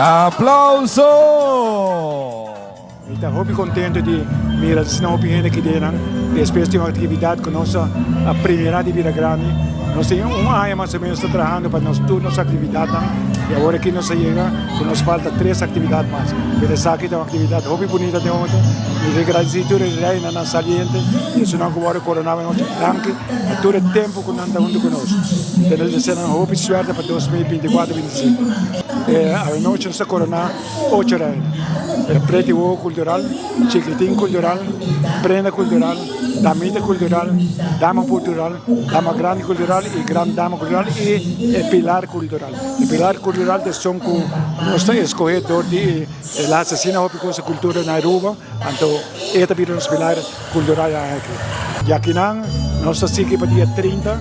Aplauso! Mi ta hopi contento di mira asina hopi hende aki den despues di un actividad cu nos a primera di bira grandi. Nos tin un aña mas o menos ta trahando pa nos tur nos actividadnan y awor aki nos a yega cu nos falta tres actividad mas. Pero esaki ta un actividad hopi bunita den otro. Mi ke gradici tur e reinanan saliente y esunnan cu worde corona awe Danki pa tur e tempu ku nan ta huntu ku nos. Mi ta desea nan hopi suerte pa 2024, 25. E anochi nos ta koroná ocho reina. E Preti Wowo Kultural, Chikitin Kultural, Prenda Kultural, Damita Kultural, Dama Kultural, Dama Grandi Kultural i Gran Dama Kultural i e Pilar Kultural. E Pilar Kultural ta esun ku nos ta eskohé dor di e laatste asina hopi kos di kultura na Aruba. Anto e ta bira nos pilar kultural aki. Di akinan nos ta sigui pa dia 30.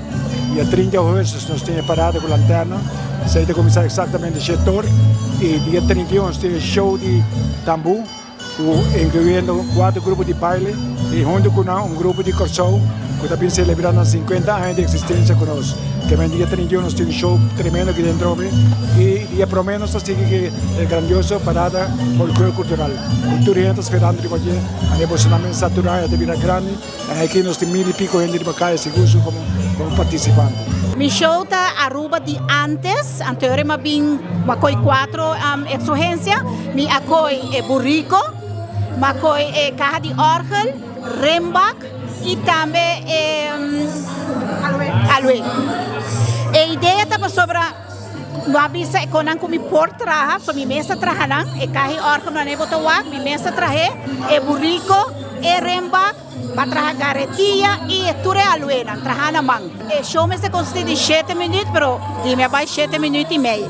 Dia 30 augustus nos tin e parada ku lanterna. Esei ta kuminsá eksaktamente shete or. I dia 31 nos tin e show di tambú ku inkluyendo kuater grupo di baile i huntu ku nan un grupo di Kòrsou ku ta bin selebrá nan 50 aña di eksistensia ku nos. Kemen dia 31 nos tin un show tremendo aki den Trobe. I dia promé nos ta sigui ku e grandioso parada folklor kultural. Ku tur hende ta sperando riba dje, anto boso nan mester saturá, e ta bira grandi, en aki nos tin mil i piko hende riba kaya sigur su komo komo partisipante. Mi show ta Aruba di antes, anterior mi a bin mi a koy cuatro exogencia, mi a koy e burico, mi a koy e caha di orgel, rembak y tambe e aloe. E idea ta pasobra. No a bisa e konan ku mi por traha, so mi mes a traha nan. E kaha i òrgel manera bo ta wak, mi mes a trah'é, e buriko, e rembak, mi a traha garetia i e tur e aluenan, traha na man. E show mester konsistí di shete minüt, pero di mi a bai shete minüt i mei.